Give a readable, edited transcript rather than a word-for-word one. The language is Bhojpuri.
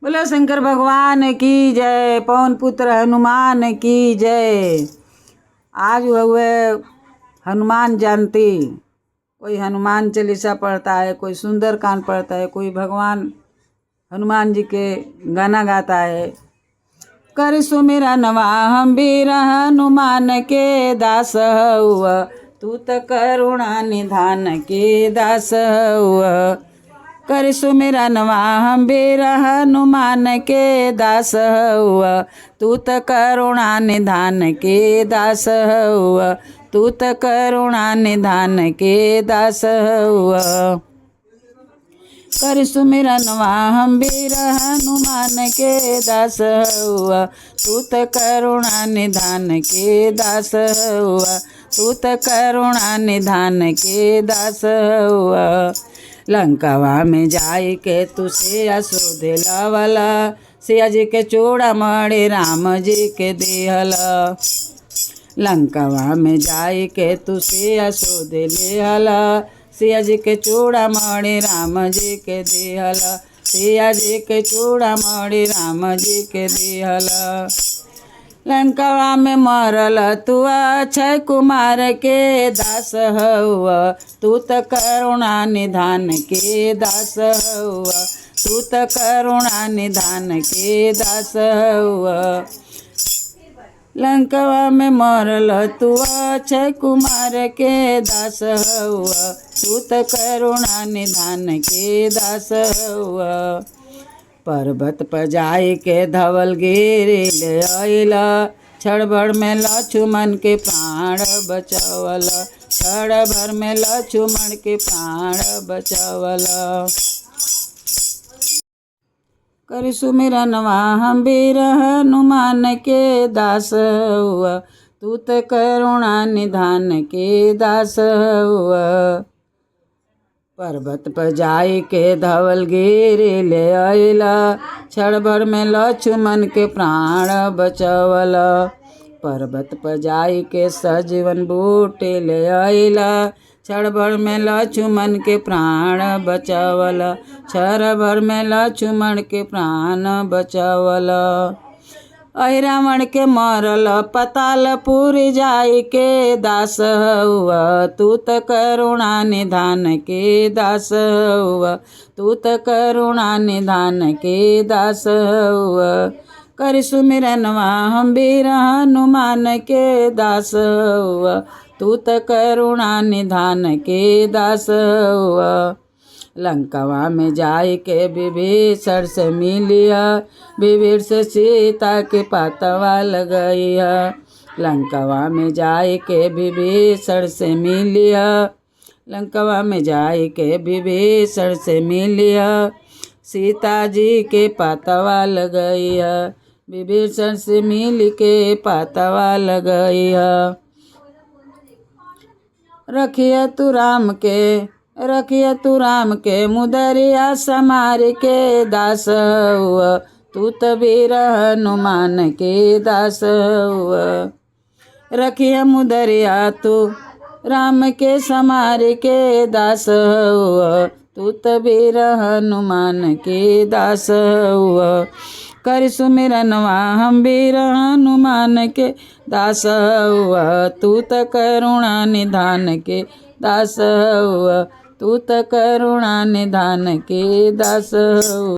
बोलो शंकर भगवान की जय, पवन पुत्र हनुमान की जय। आज हुए हनुमान जयंती। कोई हनुमान चालीसा पढ़ता है, कोई सुंदरकांड पढ़ता है, कोई भगवान हनुमान जी के गाना गाता है। कर सुमिरनवा हम वीर हनुमान के दास हुआ, तू त करुणा निधान के दास हुआ। कर सुमिरनवा हम वीर हनुमान के दास हुआ, तू त करुणा निधान के दास हुआ, तू त करुणा निधान के दास हुआ। कर सुमिरनवा हम वीर हनुमान के दास हुआ, तू त करुणा निधान के दास हुआ, तू त करुणा निधान के दास हुआ। लंकावा में जाई के तू सिया शोध लवला, सिया जी के चूड़ा मणि राम जी के दिहला। लंकावा में जाई के तू सिया शोध लिहला, सिया जी के चूड़ा मणि राम जी के दिहला, सिया जी के चूड़ा मणि राम जी के दिहला। लंकावा में मरल तू अक्षय कुमार के दास हुआ, तू त करुणा निधान के दास हुआ, तू त करुणा निधान के दास हुआ। लंकावा में मरल तू अक्षय कुमार के दास हुआ, तू त करुणा निधान के दास हुआ। पर्वत पर जाई के धवल गिरी ले अइला, क्षण भर में लक्ष्मण के प्राण बचवल, क्षण भर में लक्ष्मण के प्राण बचवल। कर सुमिरनवा हम वीर हनुमान के दास हुआ, तू त करुणा निधान के दास हुआ। पर्वत पर जाई के धवल गिरी ले अइला, क्षण भर में लक्ष्मण के प्राण बचवल। पर्वत पर जाई के सजीवन बूटे ले अइला, क्षण भर में लक्ष्मण के प्राण बचवल, क्षण भर में लक्ष्मण के प्राण बचवल। अहि रावण के मरल पतालपुर जाई के दास हुआ, तू त करुणा निधान के दास हुआ, तू त करुणा निधान के दास हुआ। कर सुमिरनवा हम वीर हनुमान के दास हुआ, तू त करुणा निधान के दास हुआ। लंकावा में जाई के विभीषण से मिलिया, विभीषण से सीता के पातवा लगैया। लंकावा में जाई के विभीषण से मिलिया, लंकावा में जाई के विभीषण से मिलिया, सीता जी के पातवा लगैया, विभीषण से मिल के पातवा लगैया। रखिया तू राम के, रखिया तू राम के मुदरिया समार के दास हुआ, तू त वीर हनुमान के दास हुआ। रखिया मुदरिया तू राम के समार के दास हुआ, तू त वीर हनुमान के दास हुआ। कर सुमिरनवा हम वीर हनुमान के दास हुआ, तू त करुणा निधान के दास हुआ, तू त करुणा निधान के दास हुआ।